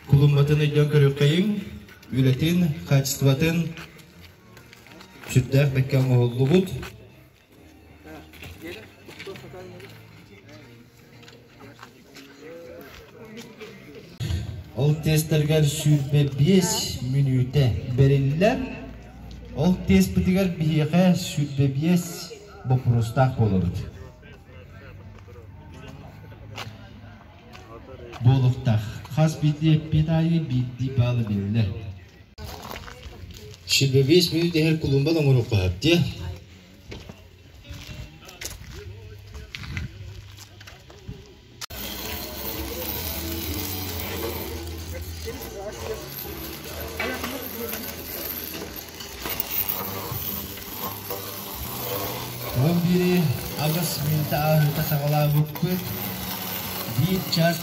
Кулумбатын өйдөөн көрүөххэйиҥ, үлэтин, хаачыстыбатын сүрдээх бэккэ оҥоһуллубут. Ол тестэргэр 25 мүнүүтэ бэриллэр. Ол теспитигэр биһиэхэ 25 боппуруостаах буолабыт. Буолуохтаах. Хас биирдии эппиэт аайы биирдии баалы биллэр. 25 мүнүүтэ иһэр кулумба оҥоруохха сөп дии. Уон биири аҕыс мүнүүтэ ааһыыта саҕалаабыппыт. Биир чаас.